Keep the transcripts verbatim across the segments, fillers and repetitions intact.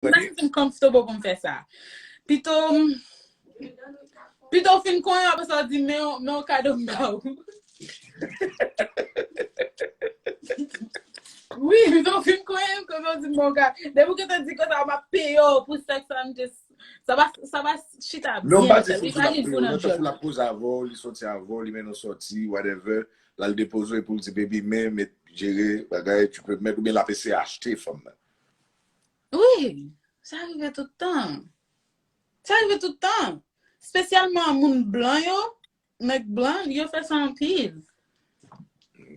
m pa santi m comfortable pou m fè sa. Pito, pito w fin konyen, apre sa w di, men yon, men yon kado m ba ou. Wi, pito w fin konyen, kote w di m bon ka. Depi w gentan di konsa, m ap peye w pou sèks la, m just, sa va, sa va chita byen. Non, m pa di fouti l ap peye w, non, tankou l ap poze avè w, li soti avè w, li mennen w soti, whatever, l al depoze w epi l di, baby, men, met, jere, bagay, tu peux mettre, oubyen l ap eseye achte fanm nan. Wi, sa rive tout tan. Sa rive tout tan. Espesyalman moun blan yo, nèg blan, yo fè sa anpil.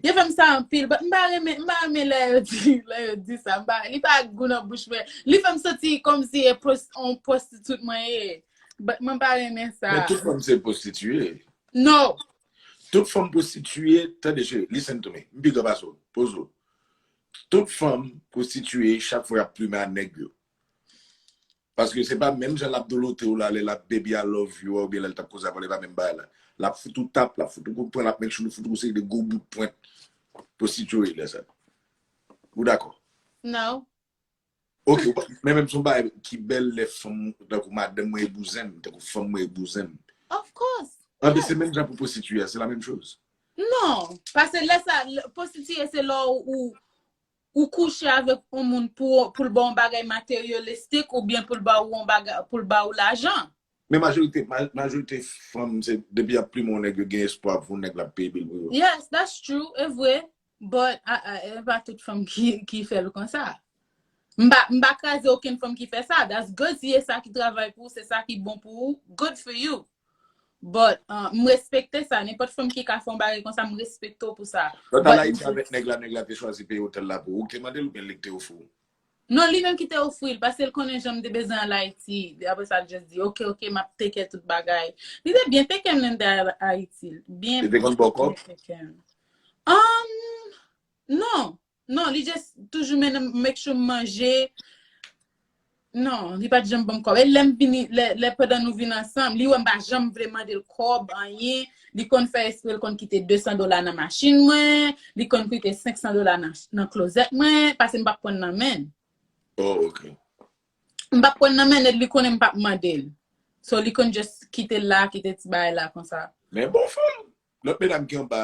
Yo fè m sa anpil, but m pa renmen, m pa renmen lè yo di, lè yo di sa. M pa, li pa gou nan bouch mwen. Li fè m santi kòmsi e pros-, on pwostitit mwen ye. But mwen pa renmen sa. Men tout fanm se pwostitiye. No. Tout fanm pwostitiye, tande cheri, listen to me. M pi gran pase w. Poze w. Tout fanm pwostitiye, chak fwa y ap plimen a nèg yo. Paske se pa menm jan l ap dolote w la, lè l ap baby I love you, oubyen lè l t ap koze avè w, e pa menm bagay la. L ap fout ou tap, l ap fout ou kout pwen, l ap make sure li fout ou seri de gwo bout pwen. Pwostitiye lè sa. Ou dakò? No. Ok, ou pa- men menm se yon bagay ki bèl lè fanm, tankou madanm mwen e bouzen m, tankou fanm mwen e bouzen m. Of course. Anben, se menm jan pou pwostitiye a, se la menm choz. Non, paske lè sa, lè- pwostitiye se lè ou, ou, ou kouche avèk yon moun pou, pou l ba w yon bagay materyolistik oubyen pou l ba w yon bagay, pou l ba w lajan. Men majorite, ma- majorite fanm, se depi y ap plimen yon nèg, yo gen espwa pou yon nèg la peye bil pou yo. Yes, that's true, e vre. But, a, a, e pa tout fanm ki, ki fè l konsa. M pa, m pa kraze okenn fanm ki fè sa. That's good. Si e sa ki travay pou ou, se sa ki bon pou ou, good for you. But, uh, m respekte sa. Nenpòt fanm ki ka fè yon bagay konsa, m respekte w pou sa. Lè w t al Ayiti avèk nèg la, nèg la te chwazi peye otèl la pou ou. Ou ki te mande l oubyen li ki te ofri w? Non, li menm ki te ofri l, paske l konnen jan m te bezwen al Ayiti. Apre sa, l just di, ok, ok, m ap take care tout bagay. Li te byen take care m lè m te al Ayiti. Byen, li te konn ba w kòb? Byen take care. Um, non. Non, li just toujou mennen m, make sure m manje. Non, li pa t janm ban m kòb. E lè m vini, lè, lè pandan nou vin ansanm, li wè m pa janm vle mande l kòb, anyen. Li konn fè espre l konn kite de san dola nan machin mwen, li konn kite senk san dola nan, nan klozèt mwen, paske m p ap pran nan men l. Oh, ok. M p ap pran nan men l, li konnen m p ap mande l. So, li konn just kite l la, kite ti bagay la konsa. Men bon fanm. Lòt medam ki anba,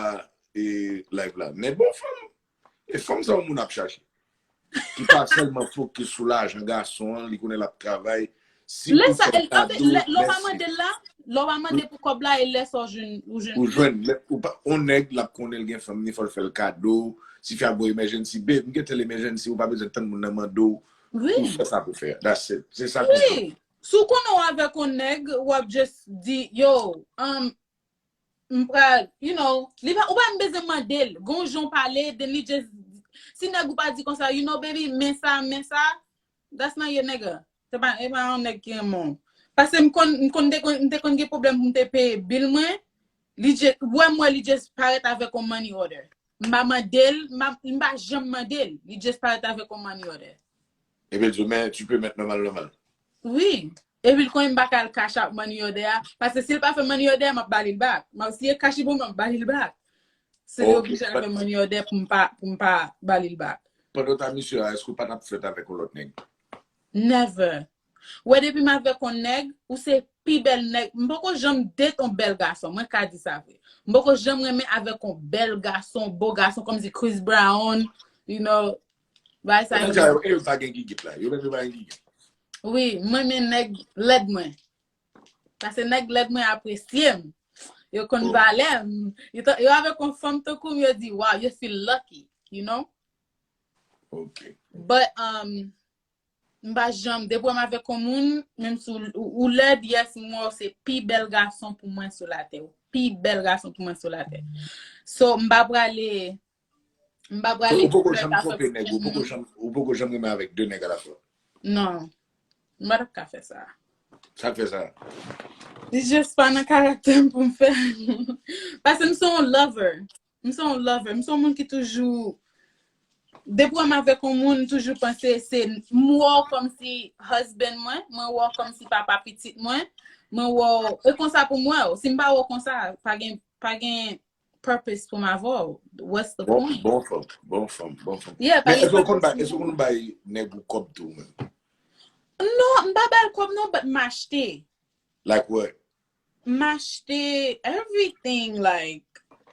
e, live la. Men bon fanm. E fanm sa yon moun ap chache. Ki pa sèlman fokis sou lajan gason an, li konnen l ap travay. Si lè ou sa, fè l, anfen, kado, lè, lè w pa mèsi. Mande l la, lè w pa mande pou kòb la, e lè sa w jwenn, ou jwenn. Ou jwenn, lè, ou pa, on nèg l ap konnen l gen fanm, ni fò l fè l kado. Si fi a gon emergency, babe, m gen tèl emergency, ou pa bezwen tann moun nan mande w. Wi. Ou fè sa pou fè. That's it. Se sa l pou fè. Wi. Si w konnen w avèk on nèg, w ap just di, yo, um, m pral, you know, li pa, ou pa menm bezwen mande l. Gon jan w pale, then li just, si nèg ou pa di konsa, you know, baby, men sa, men sa, that's not your nigga. Se pa, e pa yon nèg ki renmen w. Paske m konn, m konn te konn, m te konn gen pwoblèm pou m te peye bil mwen. Li just, wè m wè li just parèt avèk yon money order. M pa mande l, m pa, m pa janm mande l. Li just parèt avèk yon money order. Epi l di w, men, tu peux mettre normal, normal. Wi. Epi l konnen m pa ka al cash out money order a. Paske si l pa fè money order a, m ap ba li l back. M ap, si e cash pou mwen, m ap ba li l back. Se li oblije al fè money order pou m pa, pou m pa ba li l back. Pandan w t a misye a, èske w pa t ap flèt avèk yon lòt nèg? Never. Wè, depi m avèk yon nèg, ou se pi bèl nèg. M poko janm date yon bèl gason. Mwen ka di sa vre. M poko janm renmen avèk yon bèl gason, bo gason, kòmsi Chris Brown, you know, bagay sa yo. Yo pa gen gigit la. Yo menm yo pa gen gigit. Wi, mwen renmen nèg lèd mwen. Paske nèg lèd mwen apresye m. Yo konn valè m. Yo, yo avèk yon fanm tankou m, yo di, wow, yo feel lucky, you know? Ok. But, um, m pa janm, depi w wè m avèk yon moun, menm si w, ou, ou lèd, yes, m wè w se pi bèl gason pou mwen sou latè. Ou pi bèl gason pou mwen sou latè. So, m pa prale, m pa prale. Ou poko janm twonpe nèg, ou poko janm, ou poko janm renmen avèk de nèg alafwa. Non. M pa t ap ka fè sa. Sa k fè sa? Li just pa nan karaktè m pou m fè. Paske m se yon lover. M se yon lover. M se yon moun ki toujou, depi w wè m avèk yon moun, m toujou panse se, m wè w kòmsi husband mwen, mwen wè w kòmsi papa pitit mwen, mwen wè w, e konsa pou m wè w. Si m pa wè w konsa, pa gen, pa gen purpose pou m avè w. What's the point? Bon, bon fanm, bon fanm, bon fanm. Yeah, pa gen purpose pou mwen. Men èske w konn bay, èske w konn bay nèg ou kòb tou menm? M pa ba l kòb non, but m achte. Like what? M achte everything, like,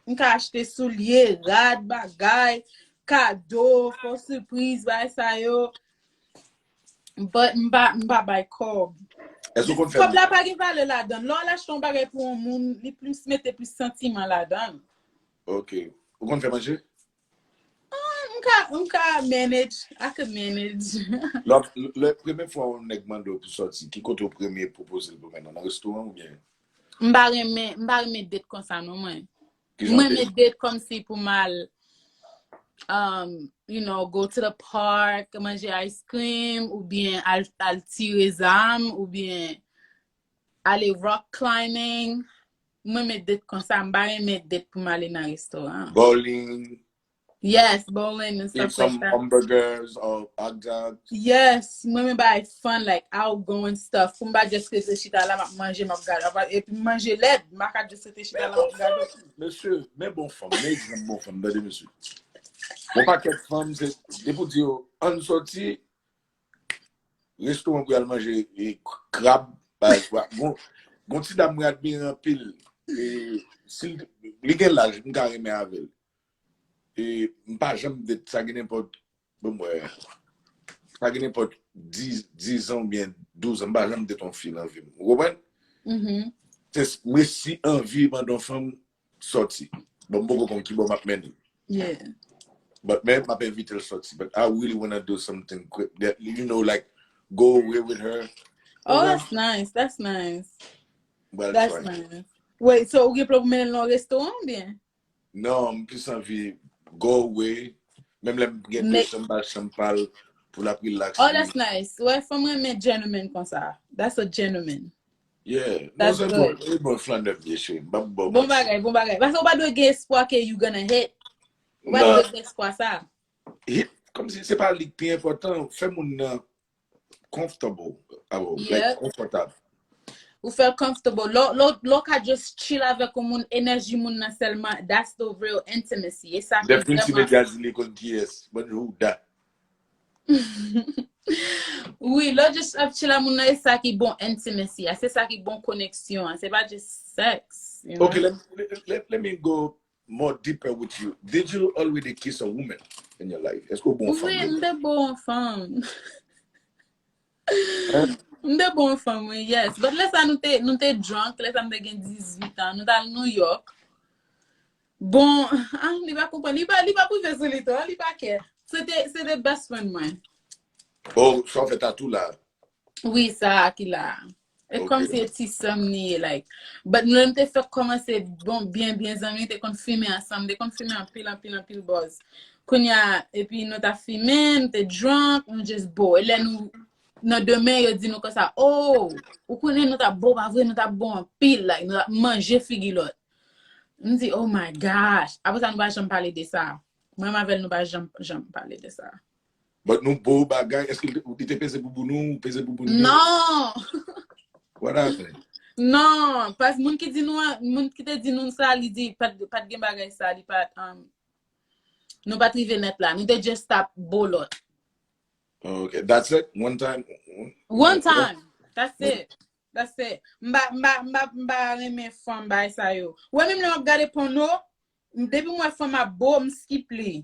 m ka achte soulye, rad, bagay, kado, fo sipriz, bagay sa yo. But m pa m pa bay kòb. Èske w konn fè Kòb la pa gen valè ladan. Lè w al achte yon bagay pou yon moun, li plis mete plis santiman ladan. Ok. Ou konn fè manje? M ka, m ka manage. I could manage. Lè, lè premye fwa yon nèg mande w pou sòti, ki kote w premye pwopoze l pou mennen? Nan restoran oubyen? M pa renmen, m pa renmen date konsa non mwen. Ki jan Mwen de renmen date kòmsi pou m al um, you know, go to the park, manje ice cream, oubyen al, al tire zam, oubyen ale rock climbing. Mwen renmen date konsa, m pa renmen date pou m ale nan restoran. Bowling, Yes, bowling and eat stuff like some that. Hamburgers or hot dogs. Yes, mwen renmen bay fun, like outgoing stuff. Pou m pa just rete chita la, m ap manje, m ap gade. Apa- Epi m manje lèd, m pa ka just rete chita la, m ap gade. Mesye, men bon fanm, men egzanp bon fanm, tande mesye. Bon pakèt fanm, se depi w di yo, ann sòti, restoran pou y al manje e, krab, pa, pa, bon, bon ti dam mwen admire anpil. E, si l, li gen laj, m ka renmen avè l. E, m pa janm date, sa gen nenpòt, bon, mwen, sa gen nenpòt diz, diz an oubyen douz an, m pa janm date yon fi nan vi m. Ou konprann? Mhm. Se, mwen si anvi mande yon fanm sòti. Bon, m poko konn ki bò m ap mennen. Yeah. But men, m ap envite l sòti. But I really wanna do something quick. That, you know, like, go away with her. Oh, Konprann? That's nice. That's nice. Well, That's try. Nice. Wait, so ou gen plan pou mennen l nan yon restoran oubyen? Non, m plis anvi go away. Menm lè m gen de Men- chanm, m ba l chanm pa l pou l ap relax. Oh, that's nice. Wè, fanm renmen gentleman konsa. That's a gentleman. Yeah. That's Non, se good. Bon, e bon flanè vye cheri. M pa bon. Bon bagay, bon bagay. Paske ou pa dwe gen espwa ke you gonna hit. Ou pa Non. Dwe gen espwa sa. Hit, kòmsi se pa li ki pi enpòtan, fè moun nan comfortable. Ah, bon, Yeah. Like, konfòtab. Ou fè l comfortable. Lò, lò, lò ka just chill avèk yon moun, enèji moun nan sèlman. That's the real intimacy. E sa ki Definitely vrèman. Gazzy li konn kiyès. But who that? Wi, lò just ap chill a moun nan, e sa ki bon intimacy a, se sa ki bon koneksyon an, se pa just sex, you know? Okay, let, let, let, let me go more deeper with you. Did you already kiss a woman in your life? Èske ou bon fanm Wi, deja? M te bon fanm. Hein? M te bon fanm, wi, yes. But lè sa nou te, nou te drunk, lè sa m te gen dizuit an, nou t al New York. Bon, ah, li pa konprann, li pa, li pa prive sou li tou, li pa kè. Se te, se te best friend mwen. Oh, sa w fè tatou la. Wi, sa a ki la. E Ok. Kòmsi e ti sè m li ye, like. But nou menm te fèk kòmanse bon, byen, byen zanmi, te konn fimen ansanm, te konn fimen anpil, anpil, anpil bòz. Kounye a, epi nou t ap fimen, nou te drunk, nou just bo. E lè nou, nan demen, yo di nou konsa, oh, ou konnen nou t ap bo, pa vre, nou t ap bo anpil, like, nou t ap manje figi lòt. M di, oh my gosh. Apre sa, nou pa janm pale de sa. Mwen avè l, nou pa janm, janm pale de sa. But nou bo bagay, èske li te- li te peze bouboun ou, ou peze bouboun li? Non! What happened? Non, pas moun ki di nou an, moun ki te di nou sa, li di, pa t, pa t gen bagay sa, li pa t, um, nou pa t rive nèt la, nou te just ap bo lòt. Okay, that's it? One time? One time, that's it, that's it. M pa, m pa, m pa, m pa renmen fanm bagay sa yo. Ou wè menm lè m ap gade pòno, m- depi m wè fanm ap bo, m skip li.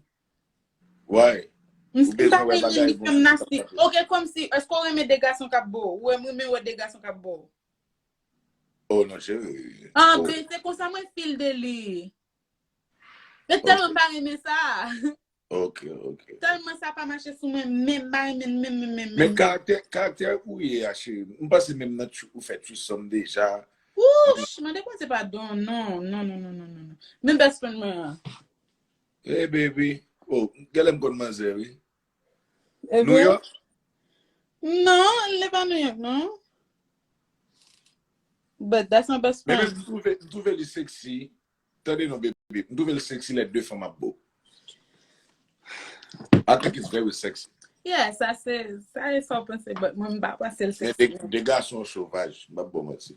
Why? M Ou bezwen wè renmen bagay li bon fanm sou nasi. sa. Ok, kòmsi, èske w renmen de gason k ap bo? Ou renmen wè de gason k ap bo? Oh non, cheri. Ah, Oh, ben, se konsa mwen feel de li. Se tèlman m pa renmen sa. Ok, ok. Tèlman sa pa mache sou mwen, menm m pa renmen, menm, menm, menm, Men menm. karaktè, karaktè ou ye a, cheri. M panse menm nan tr- ou fè threesome deja. Wouch, mande Bondye padon. Non, non, non, non, non, non. Men best friend mwen an. Hey, baby. Oh, genlè m konn manzè, wi. Eh New bien? York? Non, li pa New York, non. But that's my best Men friend. men m twouve, m twouve li sexy. Tande non, baby. M twouve li sexy lè de fanm ap bo. I think it's very sexy. Yeah, sa se, sa e sa w panse, but mwen m pa panse l Men sexy. De, de gason sovaj, m ap bo manti.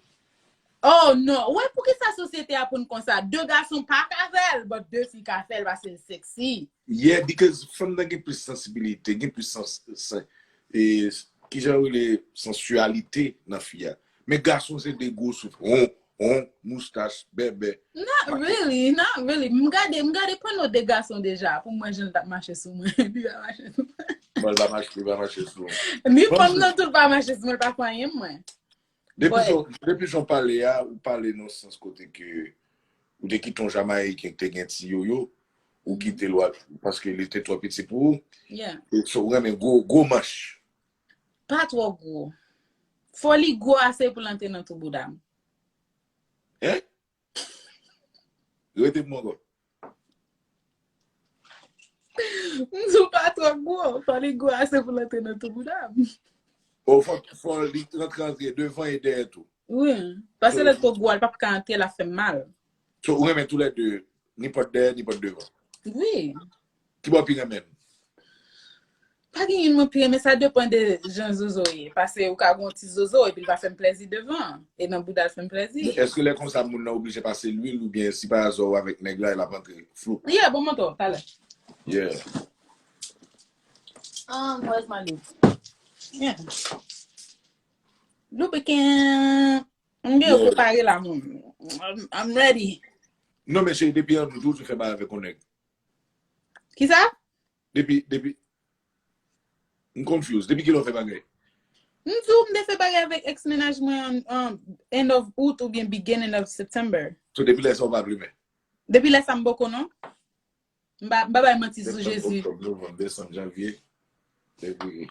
Oh non, wè poukisa sosyete a pou n konsa? De gason pa ka fè l, but de fi ka fè l paske l sexy. Yeah, because fanm nan gen plis sansibilite, gen plis sans, sen- e, kijan yo rele, sansyalite nan fi a. Men gason se de gwo souf, on, on, moustach, bèbè. Not really, not really. M gade, m gade pòno de gason deja pou mwen jan l t ap mache sou mwen. Li pa mache sou mwen. Bon, li pa mache, li pa mache sou mwen. Ni fanm nan tou l pa mache sou mwen, l pa fè anyen mwen. Depi jan, depi jan w pale a, ou pale nan sans kote ke ou te kite yon Jamayiken ki te gen ti yoyo, ou kite l, paske li te twò piti pou ou. Yeah. E so ou renmen gwo, gwo manch. Pa twò gwo. Fò li gwo ase pou l antre nan tou bouda m. Hein? Rete pou mwen ankò. M di w pa twò gwo. Fò li gwo ase pou l antre nan tou bouda m. O, fò, fò li rantre, antre devan e dèyè tou. Wi. Paske lè l twò gwo, l p ap ka antre, l ap fè m mal. So, ou renmen toulède, ni pòt dèyè, ni pòt devan. Wi. Ki bò w pi renmen l? Pa gen youn mwen pi renmen, sa depann de jan zozo ye. Paske ou ka gen yon ti zozo epi l pa fè m plèzi devan. E nan bouda l fè m plèzi. Men èske lè konsa moun nan oblije pase lwil oubyen si pa aza w avèk nèg la, l ap antre flou? Yeah, bon, montre w talè. Yeah. Um, where's my lube? Yeah. Lubricant. M gen yo prepare la, mwen. I'm, I'm ready. Non, men cheri, depi an nou tou, ou fè bagay avèk yon nèg. Kisa? Depi, depi, m confused. Depi kilè w fè bagay? M di w, m te fè bagay avèk ex mennaj mwen an, an end of Août oubyen beginning of September. So, depi lè sa, w pa vle men. Depi lè sa, m poko non. M pa, m pa bay manti sou Jezi. Oktòb, novanm, desanm, janvye. Epi,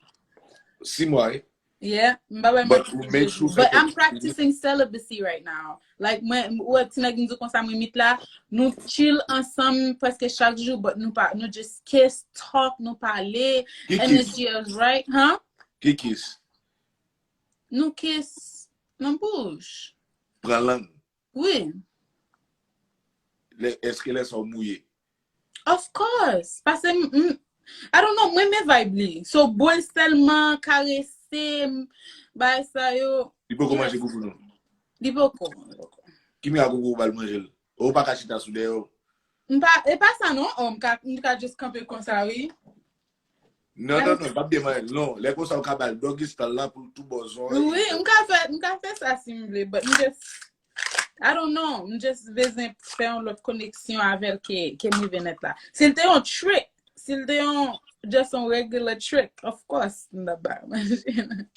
sis mwa, wi. Yeah, m pa bay But manti we sou make Jezi. Sure But fè I'm tout- practicing celibacy right now. Like, mwen, ou wè, ti nèg m di w konsa, mwen mit la, nou chill ansanm prèske chak jou, but nou pa, nou just kiss, talk, nou pale, Ki kiss? Energy is right, huh? Ki kiss? Nou kiss nan bouch. Pran lang. Wi. Lè, èske lè sa w mouye? Of course. Paske m, m, I don't know, mwen renmen vibe li. So, bo l sèlman, karese m, bay sa yo. Li poko manje boubou nou. Li poko. Ki mirak ou ba l manje l? Ou pa ka chita sou dèyè w? M pa, e pa sa non, oh, m ka, m ka just kanpe konsa, wi. Non, non, non, pa byen manje l, non. Lè konsa ou ka ba l doggy style la pou l tou bò zòrèy. Wi, m ka fè, m ka fè sa si m vle, but m just, I don't know, m just bezwen fè yon lòt koneksyon avè l ke, ke m rive nèt la. Si l te yon trick, si l te yon, just yon regular trick, of course, m t ap ba l manje.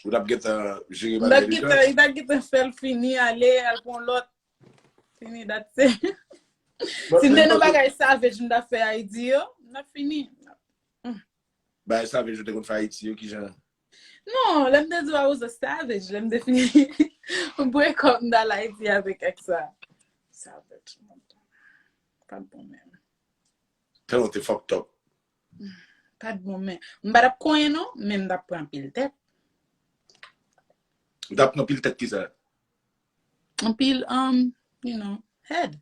Ou t ap gentan jere M t bagay ap deja. gentan, m t ap gentan fè l fini, ale, al pran lòt. Fini, that's it. But Si m te men nan kote- bagay savage, m t ap fè Ayiti yo, m t ap fini. Bagay savage ou te konn fè Ayiti yo, kijan? Non, lè m te di w I was a savage, lè m te fini break up, m t al Ayiti avèk ex sa. Savage. Pa t bon menm. Tèlman te fucked up. Pa t bon menm. M pa t ap konyen non, men m t ap pran pil tèt. Ou t ap pran pil tèt kisa? Anpil, um, you know, head.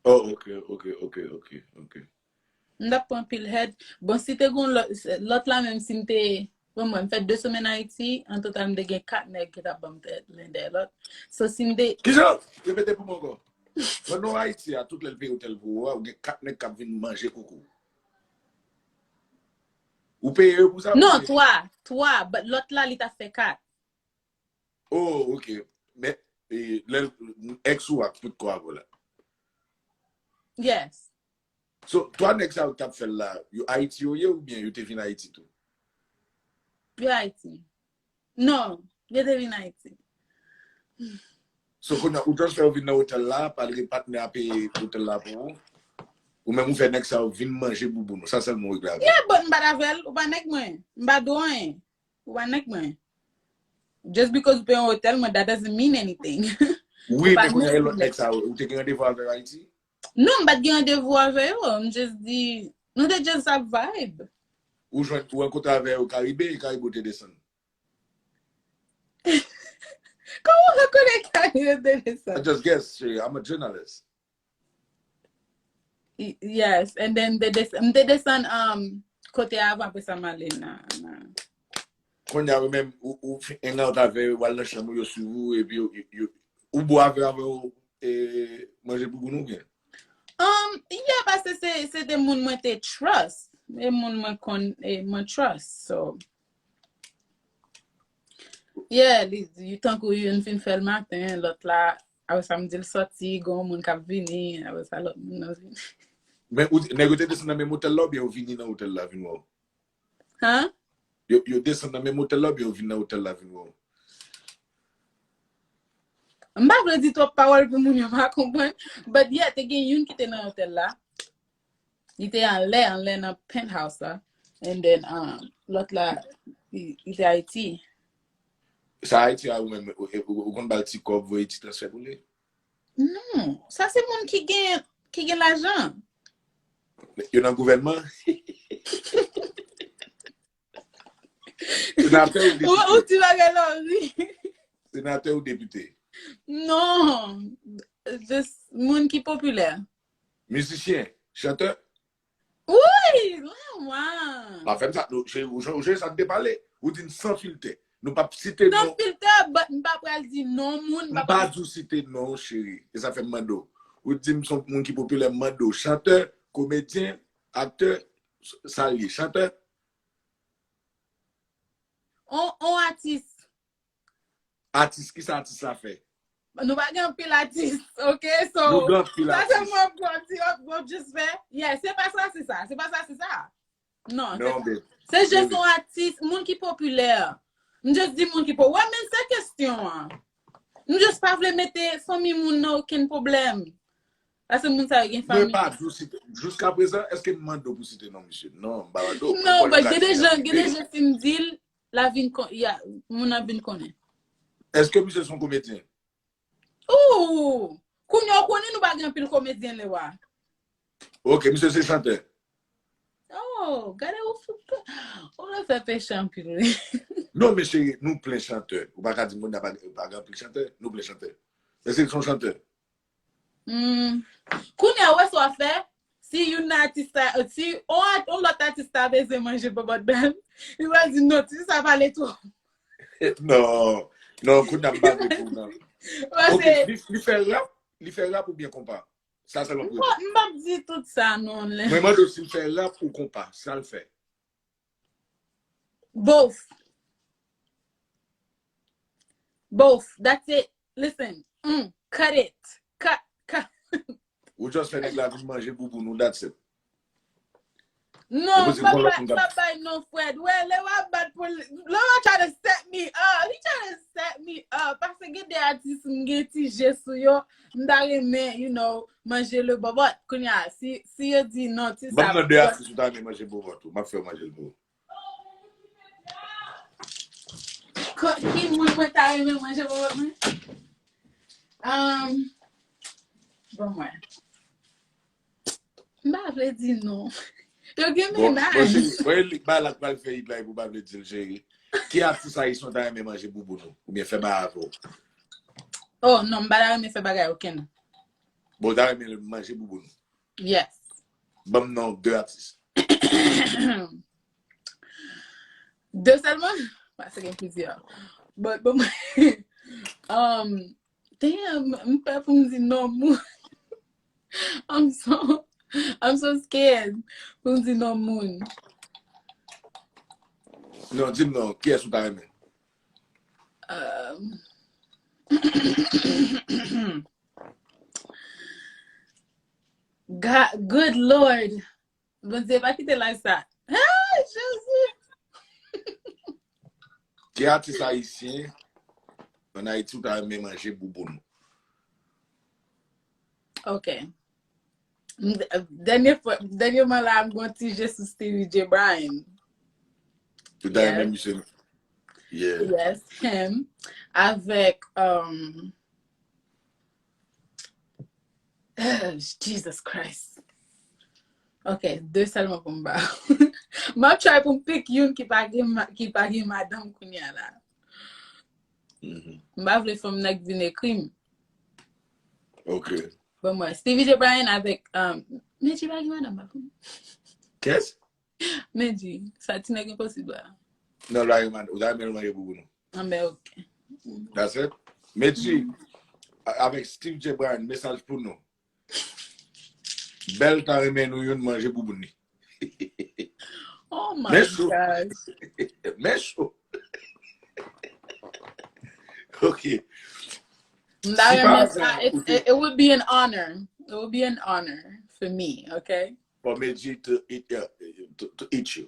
Oh, ok, ok, ok, ok, ok. M t ap pran pil head. Bon, si te gon lòt, lòt la menm, si m te, bon, mwen, m fè de semèn Ayiti, an total, m te gen kat nèg ki t ap ban m tèt, len dèyè lòt. So, si m te Kijan? Repete pou mwen ankò. Pandan w Ayiti a, tout lè l peye otèl pou ou a, ou gen kat nèg k ap vin manje koukou. Ou peye yo pou sa? Non, twa, twa, but lòt la, li t ap fè kat. Oh, ok. Men, e, lè l, ex ou a k fout kò avè w la. Yes. So, twa nèg sa yo k t ap fè l la, yo Ayiti yo ye oubyen yo te vin Ayiti tou? Yo Ayiti. Non, yo te vin Ayiti. So, kounye a, ou transfè yo vin nan otèl la, pa l gen patnè a peye otèl la pou ou. Ou menm ou fè nèg sa yo vin manje bouboun ou. Sa sèlman w regle avè l. Yeah, but m pa t avè l, ou pa nèg mwen. M pa dwe anyen. Ou pa nèg mwen. Just because ou peye yon otèl mwen, that doesn't mean anything. Wi, Ou pa men kounye a, e nèg lòt nèg sa yo, ou te gen randevou avè yo Ayiti? Non, m pa t gen randevou avè yo. M just di, nou te just ap vibe. Ou jwenn, ou rankontre avè yo Karibe, e Karibe ou te desann? Kòman w rekonèt Karibe te desann? I just guess, chérie. I'm a journalist. Y-, Yes, and then they des m te desann, um, kote avan, apre sa m ale nan, nan. Kounye a, ou menm, ou, ou hang out avè yo, w al nan chanm ou, yo swiv ou, epi yo, yo, yo, ou bo avè, avè yo, e, manje bouboun ou byen? Um, yeah, paske se, se te moun mwen te trust. E moun mwen konn, e mwen trust, so. Yeah, li, li tankou youn fin fè l maten, lòt la, apre sa m di l sòti, gen yon moun k ap vini, apre sa lòt moun nan vini. Men ou, nèg yo te desann nan menm otèl la oubyen yo vini nan otèl la vin wè w? Huh? Yo, yo desann nan menm otèl la oubyen yo vin nan otèl la vin wè w? M pa vle di twòp pawòl pou moun yo pa konprann. But yeah, te gen youn ki te nan otèl la. Li te anlè, anlè nan penthouse la. And then, um, lòt la, li, li te Ayiti. Sa Ayiti a ou menm, ou, ou, ou konn ba l ti kòb, voye ti transfè pou li? Non, sa se moun ki gen, ki gen lajan. Yo nan gouvènman? Senatè ou Ou, ou depite? Ti bagay la, wi. Senatè ou depite? Non, just moun ki popilè. Mizisyen? Chantè? Wi, la, wa. Pa fè m sa, nou, cheri, ou, ou, sa te pale. Ou di n san filtè. Nou p ap site San non. Filtè, but m pa pral di non moun, m M pa pa pral di w site non, cheri. E sa fè m mande w. Ou di m se yon moun ki popilè, m mande w. Chantè, komedyen, aktè, sa l ye. Chantè? On, on atis. Atis, ki sa atis la fè? Nou pa gen anpil atis, ok? So, Nou gen anpil sa se atis. Mwen pral di, w ap just fè. Yeah, se pa sa, se sa. Se pa sa, se sa. Non, se Non, pa. babe. Se just Baby. On atis, moun ki popilè. M just di moun ki po. Wè, men se kesyon an. M just pa vle mete fanmi moun nan okenn pwoblèm. Paske moun sa yo gen Mwen fanmi. Pa di w site. Jiska prezan, èske m mande w pou site non, misye? Non, m pa mande w. Non, Mwen but ka gen de di jan, nan gen de prive. Jan si m di l, la vin kon, ya, moun ap vin konnen. Èske misye se yon komedyen? Ooh! Kounye a, ou konnen nou pa gen anpil komedyen lè wa. Ok, misye se chantè. Oh, gade ou fou. Ou vle fè peche anpil, wi. Non, men cheri, nou plen chantè. Ou pa ka di moun nan pa, pa gen anpil chantè. Nou plen chantè. Èske se yon chantè? Hmm. Kounye a, wè sa w ap fè? Si youn nan atis la, si on, on lòt atis la bezwen manje bòbòt bèl, li va di non, ti sa pale twòp. Non. Non, kounye a m pa vle pou non. Ok, Paske, li, li fè rap? Li fè rap oubyen konpa? Sa sèlman pou m pa, m p ap di tout sa, non. Lè. Mwen mande w si l fè rap ou konpa. Sa l fè? Both. Both. That's it. Listen. Mm, cut it. Cut. Cut. Ou just fè nèg la vin manje bouboun ou, that's it. Non, Epi se m pa yon lòt bay, moun m k pa ap bay non Fred. Wè, lè w ap bat pou li, lè w ap try to set me up. He try to set me up. Paske gen de atis m gen ti je sou yo. M ta renmen, you know, manje le bòbòt. Kounye a, si, si yo di non, ti Ban sa. m nan de atis ou ta renmen manje bòbòt ou. M ap fè w manje l pou ou. Ko-, ki moun mwen ta renmen manje bòbòt mwen? Um, bon, mwen. M pa vle di non. Yo gen Bon, bon, mennaj. Cheri, wè li, ba la k pral fè Ibla pou pa vle di l, cheri. Ki atis ayisyen w ta renmen manje bouboun ou? Oubyen fè bagay avè w? Oh, non, m pa ta renmen fè bagay okenn. Bon, w ta renmen manje bouboun ou? Yes. Ban m non de atis. De sèlman? Paske gen plizyè. But, bon, um, damn, m pè pou m di non moun. I'm so, I'm so scared pou m di non moun. Non, di m non, kiyès ou ta renmen? Um, God, good Lord. Bondye pa kite live sa. Hey, Jezi! Ki atis ayisyen ann Ayiti ou ta renmen manje bouboun ou? Ok. M, dènye fwa, dènyeman la, m gon ti je sou Stevie J. Bryan. Ou ta renmen misye? Yeah. Yes, him. Avèk, um, Jesus Christ. Ok, de sèlman pou m ba. M ap try pou m pick youn ki pa gen ma-, ki pa gen madanm kounye a la. Mhm. M pa vle fanm nan k vin ekri m. Ok. Bon, mwen, Stevie J. Bryan avèk, um, Medjy pa gen madanm, pa konn. Kès? Medjy, sa ti nèg enposib la. Non, la, ou ta renmen manje bouboun ou. Ah, ben, ok. That's it. Medjy, a-, avèk Stevie J. Bryan, mesaj pou nou. Bèl ta renmen nou youn manje bouboun li. Oh my Men cho. God. Men cho. Ok. M ta renmen sa. It, it, it would be an honor. It would be an honor for me, okay? For Medjy to eat, yeah, to, to eat you.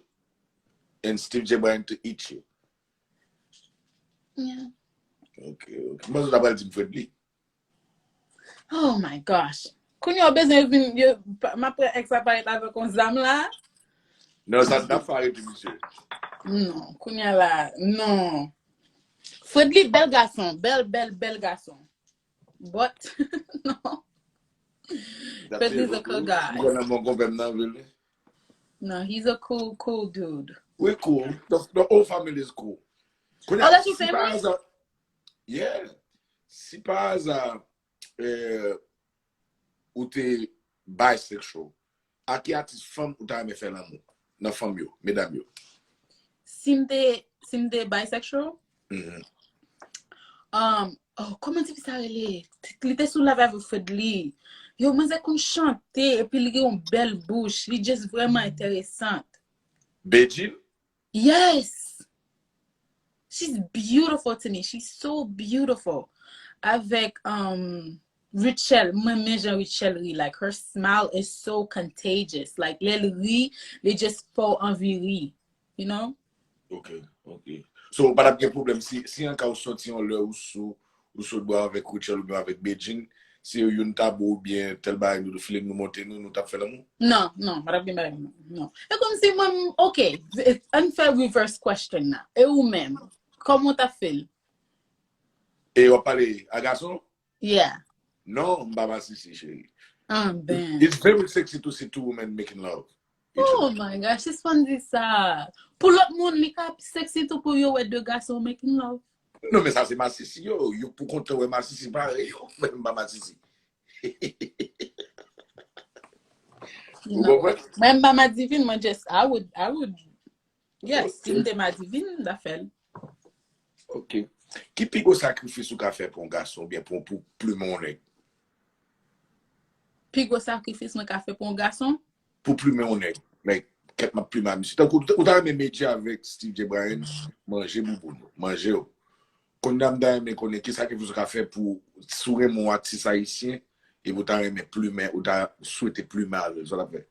And Steve J. Bryan to eat you. Yeah. Ok, ok. Mwen sot apral di m Fredly. Oh my gosh. Kounye a w bezwen vin, yo, m ap pran ex la parèt avèk yon zam la. Non, sa n ap fè arete misye. Non, kounye a la, non. Fredly bèl gason, bèl, bèl, bèl gason. But, non. Fredly's a cool guy. Mwen nan mon konpè m nan vle. No, he's a cool, cool dude. We cool. The, the whole family is cool. Kounye Oh, a, that's your si pa family? Aza, yeah. Si pa aza, eh, ou te bisexual, a ki atis fanm ou ta renmen fè lanmou? Nan fanm yo, medam yo. Si m te, si m te bisexual, Mhm. um, oh, kòman ti fi sa rele? Li te sou live avèk Fredly. Yo, manzè konn chante, epi li gen yon bèl bouch. Li just vrèman enteresant. Bedjine? Yes! She's beautiful to me. She's so beautiful. Avèk um, Rutshelle, mwen renmen jan Rutshelle ri. Like, her smile is so contagious. Like, lè l ri, li just fè w anvi ri. You know? Ok, ok. So, ou pa t ap gen pwoblèm si, si an ka ou sòti yon lè ou sou, ou sot bò avèk Rutshelle oubyen avèk Bedjine, si yo youn ta bo oubyen tèl bagay nou tou file nou monte nou, nou t ap fè lanmou? Non, non, pa t ap gen bagay non. Non. E kòmsi mwen, ok, ann fè reverse question nan. E ou menm? Kòman w t ap feel? E w ap pale a gason? Yeah. Non, m pa masisi, cheri. Ah, ben. It's very sexy to see two women making love. Oh my gosh, sispann di sa. Pou lòt moun, li ka sexy tou pou yo wè de gason making love. Non, men sa se masisi yo. Yo pou kontan wè masisi parèy yo. Mwen m pa masisi. Ou Non. Konprann? Mwen, m pa madivin, mwen just, I would, I would, yes, si m te madivin, m ta fè l. Ok. Ki pi gwo sakrifis ou ka fè pou yon gason oubyen pou, pou plumen yon nèg? Pi gwo sakrifis mwen ka fè pou yon gason? Pou plumen yon nèg. Like, kèt m ap plumen a misye. Tankou ou ta renmen Medjy avèk Steve J. Bryan manje bouboun, manje yo. Kounye a m ta renmen konnen ki sakrifis ou ka fè pou si w renmen yon atis ayisyen, epi ou ta renmen plumen, ou ta swete plumen avè l, sa w t ap fè?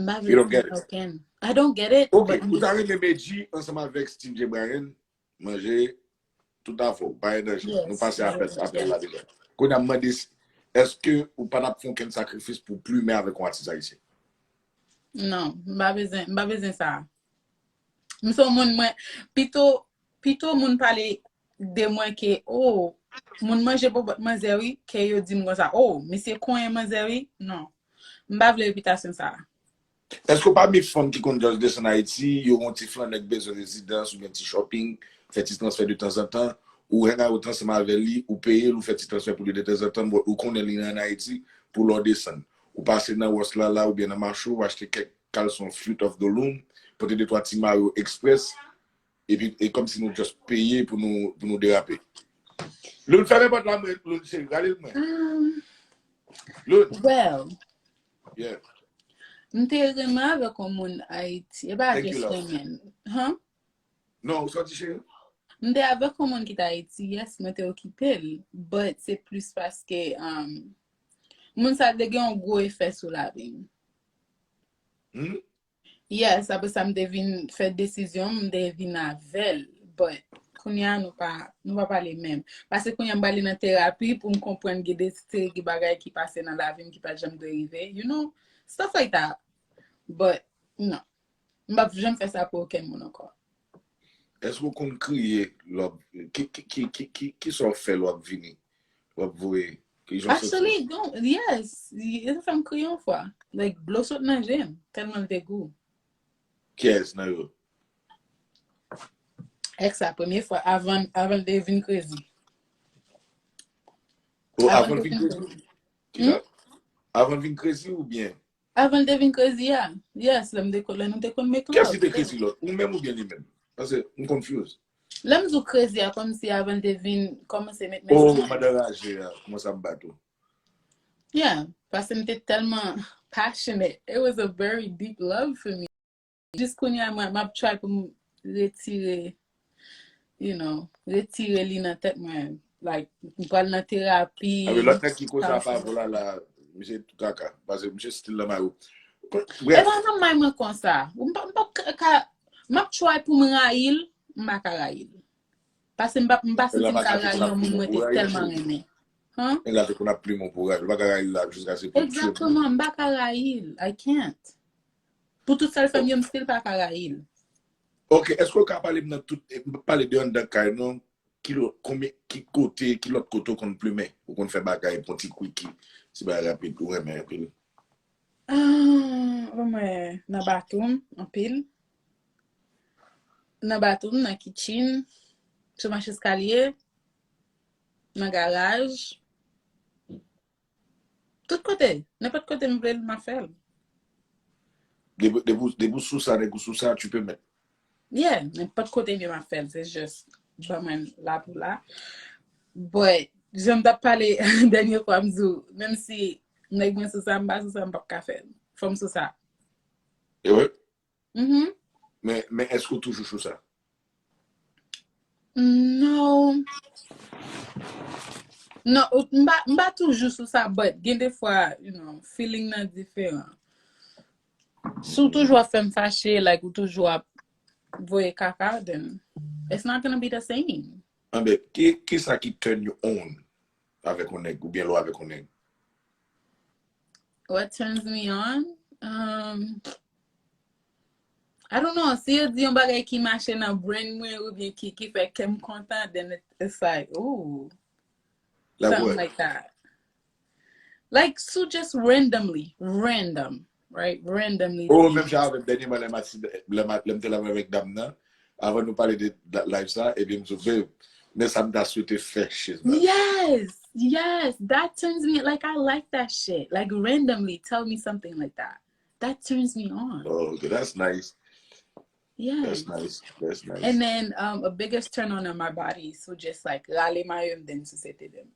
M pa You don't get it. Can. I don't get it. Ok, But ou ta renmen Medjy ansanm avèk Steve J. Bryan manje tout afè w, pa gen danje. Yes, Nou pase yes, apèl, apèl la yes. Deja. Kounye a m mande si, èske ou pa t ap fè okenn sakrifis pou plumen avèk yon atis ayisyen? Non, m pa bezwen, m pa bezwen sa. M se yon moun, mwen, pito, pito moun pale de mwen ke, oh, moun manje bobòt manzè wi, ke yo di m konsa, oh, misye konyen manzè wi. Non. M pa vle repitasyon sa. Èske w pami fanm ki konn just desann Ayiti, yo gon ti flannè k bezwen rezidans oubyen ti shopping, fè ti transfè de tanzantan, ou hang out ansanm avè li, ou peye l, ou fè ti transfè pou li de tanzantan, bon, ou konnen li an Ayiti, pou lè w desann. Ou pase nan Ross la la oubyen nan mache, ou achte kèk kalson Fruit of the Loom, pote de twa ti mayo express, epi e kòmsi nou just peye pou nou, pou nou derape. Loun, fèmen pòt la mwen, Loun, cheri, rale l mwen. Um, Loun, well, yeah. m te renmen avèk yon moun Ayiti. E pa Thank you, just love. Renmen. Huh? Non, ou sòti, cheri? M te avèk yon moun ki t Ayiti, yes, mwen te okipe l. But se plis paske um, moun sa te gen yon gwo efè sou lavi m. Hmm? Yes, apre sa m te vin fè desizyon, m te vin avè l. But kounye a nou pa, nou pa pale menm. Paske kounye a m prale nan terapi pou m konprann gen de seri de bagay ki pase nan lavi m ki pa t janm dwe rive. You know, stuff like that. But non. M p ap janm fè sa pou okenn moun ankò. Èske w konn kriye lè w ap, ki, ki, ki, ki, ki, ki sa w fè lè w ap vini? Lè w ap voye? Ki jan w santi? Actually, don't, yes. Li te fè m kriye yon fwa. Like, dlo sot nan je m. Tèlman l te gou. Kiyès nan yo? Ex la, premye fwa, avan, avan l te vin crazy. O, Avan avan l l te vin vin crazy? crazy. Kisa? Avan l vin crazy oubyen? Avan l te vin crazy a. Yes, lè m te, lè nou te konn make love. Kiyès ki te crazy lòt? Ou menm oubyen li menm? Paske m confuse. Lè m di w crazy a, kòmsi avan l te vin kòmanse met men Oh, sou mwen. Madan Raje a, kòmanse ap bat ou. Yeah, paske m te tèlman passionate. It was a very deep love for me. Jis kounye a, mwen, m ap try pou m retire you know, retire li nan tèt mwen. Like, m pral nan terapi. Anben, lòt nèg ki koze apa pou la la, misye kaka. Paske misye still nan may ou. E pa nan may mwen konsa. M pa, m pa ka, m ap try pou m rayi l, m pa ka rayi l. Paske m pa, m pa santi m ka rayi yon moun mwen te tèlman renmen. Hein? E la te konn ap plim ou pou rayi l. Ou pa ka rayi l la jiskaske pou tye. Exactement, m pa ka rayi l. I can't. Pou tout sa l fè m yo, m still pa ka rayi l. Ok, èske w ka pale m nan tout, m pale de anndan kay nou, ki lòt, konbyen, ki kote, ki lòt kote w konn plimen, ou konn fè bagay, pran ti kwiki, ti bagay rapid, ou renmen anpil? Ah, bon, mwen, nan bathroom, anpil. Nan bathroom, nan kitchen, sou mach eskalye, nan garaj. Tout kote, nenpòt kote m vle l, m ap fè l. Depi, depi, depi w sou sa, nèg ou sou sa, tu peux mettre. Yeah, nenpòt kote m ye m ap fè l, se just ban mwen la pou la. But, jan m t ap pale dènye fwa, m di w, menm si nèg mwen sou sa, m pa sou sa, m p ap ka fè l. Fò m sou sa. E wi? Mhm. Men, men èske w toujou sou sa? Non. Non, ou- m pa, m pa toujou sou sa, but gen de fwa, you know, feeling nan diferan. Si w toujou ap fè m fache, like, ou toujou ap voye kaka, then it's not gonna be the same. Anben, ki, ki sa ki turn you on avèk yon nèg, oubyen lè w avèk yon nèg? What turns me on? Um, I don't know. Si yo di yon bagay ki mache nan brain mwen oubyen ki, ki fè kè m kontan, then it, it's like, ooh, Like something what? Like that. Like, so just randomly, random, right? Randomly. Oh, menm jan avèk dènyèman lè m ati- lè m a- lè m te lave avèk dam nan. Avan nou pale de la- live sa, epi m di w, babe, men sa m ta swete fè, shit, man. Yes, yes, that turns me, like, I like that shit. Like, randomly tell me something like that. That turns me on. Oh, okay, that's nice. Yeah. That's nice. That's nice. And then um, a biggest turn on in my body, so just like rale mayo m, then sou se tete m.